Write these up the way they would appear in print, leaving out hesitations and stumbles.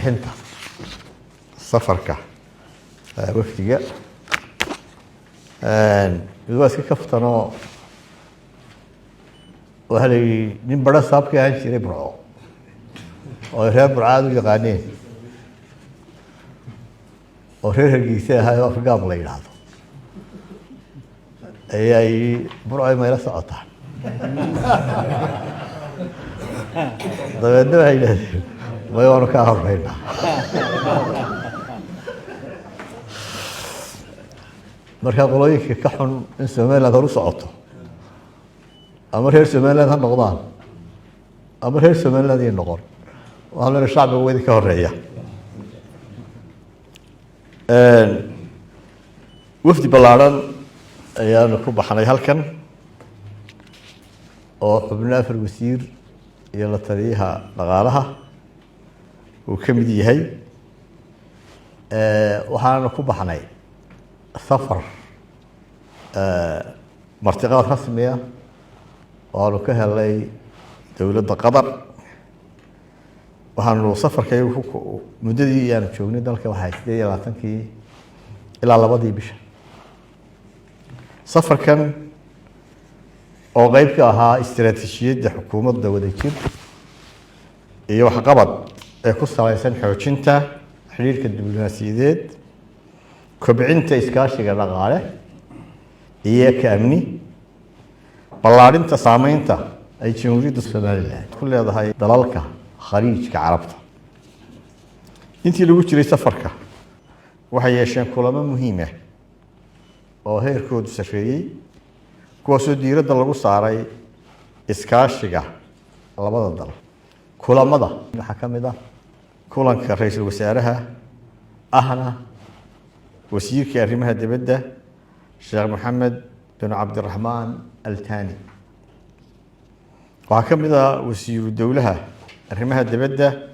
Warbixinta safarka wafdiga mid waa iska kaftanoo. Waxaa la yidhi nin baro saabka ahaan jiray Burco oo ay reer Burco aada u yaqaaneen oo reer Hargeysa ahaa oo Afgaab la yidhaahdo ayaa yidhi, "Burco mayla socotaan?" Dabeedna waxay yidhahdeen, "May, waanu kaa horreynaa." Marka qolooyinka ka xun in Somaliland hor u socoto, ama reer Somaliland ha noqdaan ama reer Somaliland ay noqon, waxaan leenahay shacbiga waa idinka horeeya. Wafdi ballaadhan ayaanu ku baxnay halkan oo xubno afar wasiir iyo la taliyaha dhaqaalaha uu ka mid yahay. Waxaanu ku baxnay safar martiqaad rasmi ah oo aanu ka helay dowladda Qatar. Waxaanu safarkaygu muddadii aanu joognay dalka waxay 28-kii ilaa 2-dii bisha. Safarkan oo qeyb ka ahaa istaraatiijiyadda xukuumadda Wadajir iyo Waxqabad ee ku saleysan xoojinta xidhiirka diblomaasiyadeed, kobcinta iskaashiga dhaqaale iyo ka amni, ballaadhinta saameynta ay Jamhuuriyadda Somaliland ku leedahay dalalka Khaliijka Carabta. Intii lagu jiray safarka waxay yeesheen kulamo muhiim ah oo heerkoodu sarreeyey, kuwaasoo diiradda lagu saaray iskaashiga labada dal. Kulamada waxaa ka mid ah kulanka ra-iisul wasaaraha ahna wasiirka arrimaha dibadda, Sheekh Maxamed bin Cabdiraxmaan Al Thani. Waxaa ka mid ah wasiiru dowlaha arrimaha dibadda,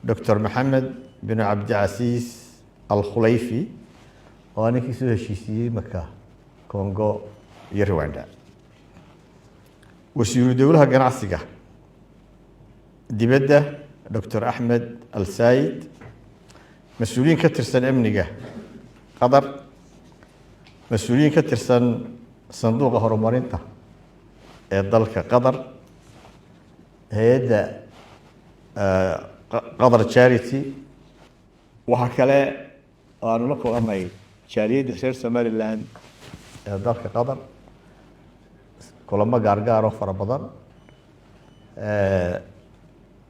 Doctor Maxamed bin Cabdicasiis Al Khuleyfi, oo ninkii soo heshiisiiyey marka Congo iyo Rwanda, wasiiru dowlaha ganacsiga dibadda, Doctor Axmed Al Said, mas-uuliyiin ka tirsan amniga Qatar, mas-uuliyiin ka tirsan sanduuqa horumarinta ee dalka Qatar, hay-adda Qatar Charity. Waxaa kale oo aanu la kulanay jaaliyadda reer Somaliland ee dalka Qatar, kulamo gaargaar oo fara badan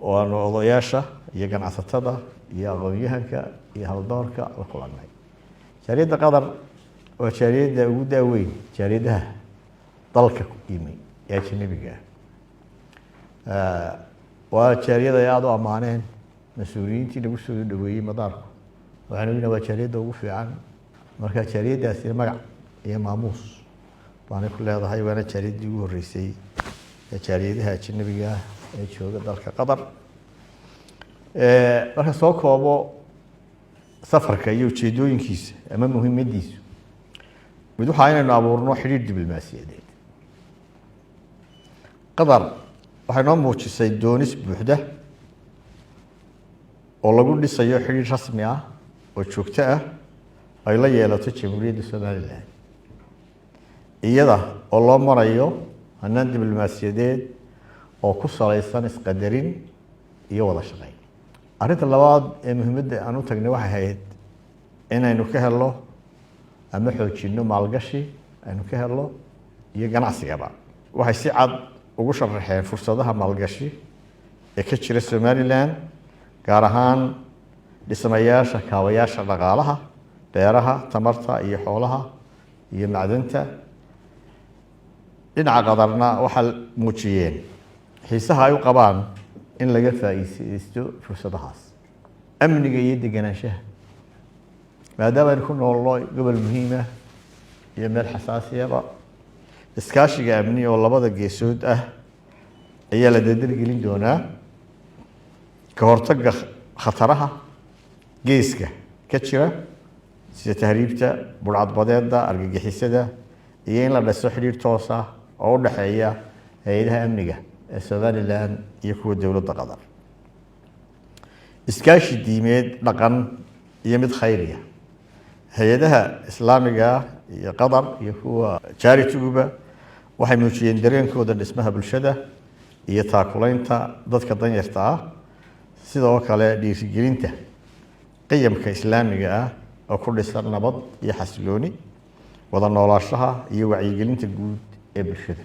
oo aanu odayaasha iyo ganacsatada iyo aqoon-yahanka iyo haldoorka la kulannay. Jaaliyadda Qatar waa jaaliyadda ugu daaweyn jaaliyadaha dalka yimi ee ajnabiga ah. Waa jaaliyad ay aada u ammaaneen mas-uuliyiintii lagu soo dhaweeyey madaarku. Waxaan ognahay waa jaaliyadda ugu fiican. Marka jaaliyaddaasina magac iyo maamuus baanay ku leedahay, waana jaaliyaddii ugu horreysay ee jaaliyadaha ajnabiga ah ee jooga dalka Qatar. Marka soo koobo safarka iyo ujeedooyinkiisa ama muhiimadiisu, mid waxaa inaynu abuurno xidhiir diblomaasiyadeed. Qatar waxay noo muujisay doonis buuxda oo lagu dhisayo xidhiir rasmi ah oo joogto ah ay la yeelato Jamhuuriyadda Somaliland, iyada oo loo marayo hanaan diblomaasiyadeed oo ku saleysan isqadarin iyo wada shaqeyn. Arrinta labaad ee muhiimadda aan u tagnay waxay ahayd inaynu ka helno ama xoojinno maalgashi aynu ka helno iyo ganacsigaba. Waxay si cad ugu sharaxeen fursadaha maalgashi ee ka jira Somaliland, gaar ahaan dhismayaasha kaabayaasha dhaqaalaha, beeraha, tamarta iyo xoolaha iyo macdanta. Dhinaca Qatarna waxaa muujiyeen xiisaha ay u qabaan in laga faa'iideysto fursadahaas. Amniga iyo degenaanshaha, maadaama aynu ku noolno gobol muhiim ah iyo meel xasaasiyaba, iskaashiga amni oo labada geesood ah ayaa la dardargelin doonaa. Ka hortagga khataraha geeska ka jira sida tahriibta, budhcadbadeeda, argagixisada iyo in la dhiso xidhiir toos ah oo u dhexeeya hay-adaha amniga ee Somaliland iyo kuwa dowladda Qatar. Iskaashi diimeed, dhaqan iyo mid khayriya. Hay-adaha Islaamiga iyo Qatar iyo kuwa charity-guba waxay muujiyeen dareenkooda dhismaha bulshada iyo taakulaynta dadka danyarta ah, sidoo kale dhiirigelinta qiyamka Islaamiga ah oo ku dhisan nabad iyo xasilooni, wada noolaashaha iyo wacyigelinta guud ee bulshada.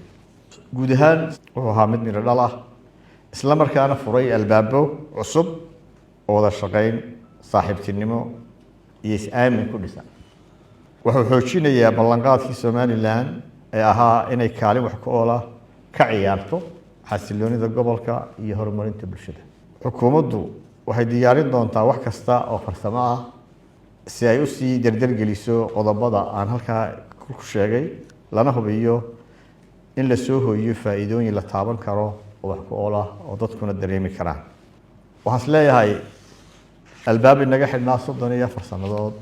Guud ahaan wuxuu ahaa mid midho dhal ah, isla markaana furay albaabo cusub oo wada shaqeyn, saaxiibtinimo iyo is-aamin ku dhisan. Wuxuu xoojinayaa ballanqaadkii Somaliland ee ahaa inay kaalin wax ku oola ka ciyaarto xasiloonida gobolka iyo horumarinta bulshada. Xukuumaddu waxay diyaarin doontaa wax kasta oo farsamo ah si ay usii dardargeliso qodobada aan halkaa ku sheegay, lana hubiyo in la soo hooyiyo faa'iidooyin la taaban karo oo wax ku ool ah oo dadkuna dareemi karaan. Waxaan is leeyahay albaab inaga xidhnaa 34 sannadood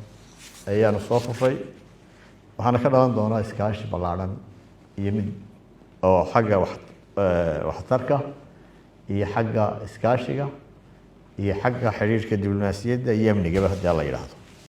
ayaanu soo fufay, waxaana ka dhalan doonaa iskaashi ballaadhan iyo mid oo xagga wax waxtarka iyo xagga iskaashiga iyo xagga xidhiirhka diblomaasiyadda iyo amnigaba, haddii la yidhaahdo.